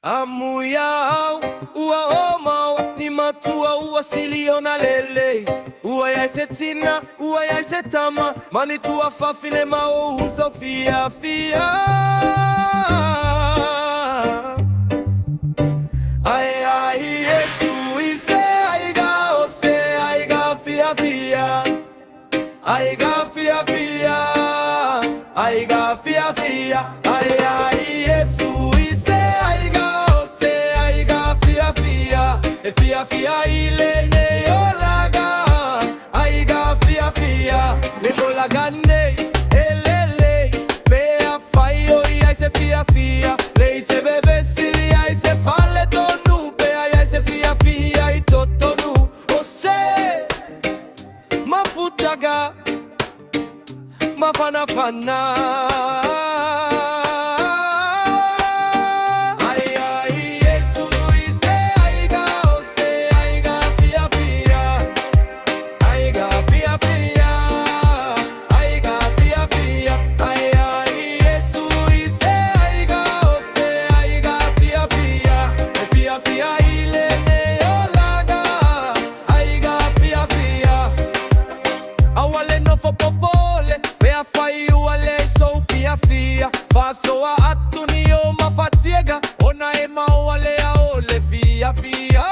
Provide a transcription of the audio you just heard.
Amuia au ua o mau ni matua ua sili ona lelei ua iai se tina ua iai se tama ma ni tuafafine ma ou uso fiafia. Ae ai Iesu i se aiga o se aiga fiafia. Aiga fiafia, aiga fiafia, ai ai Iesu i se aiga o se aiga fiafia, e fiafia i lenei olaga, aiga fiafia, le olaga nei e lelei, pe afai o i ai se fiafia, leai se vevesi, leai se faaletonu, pe a i ai se fiafia i totonu o se mafutaga mafanafana. Ai ai Iesu i se aiga o se aiga fiafia, aiga fiafia, aiga fiafia. Ai ai Iesu i se aiga o se aiga fiafia, e fiafia i lenei olaga, aiga fiafia. Aua le nofo popole pe afai ua leai sou fiafia. Faasoa atu ni ou mafatiaga ona e maua lea o le fiafia.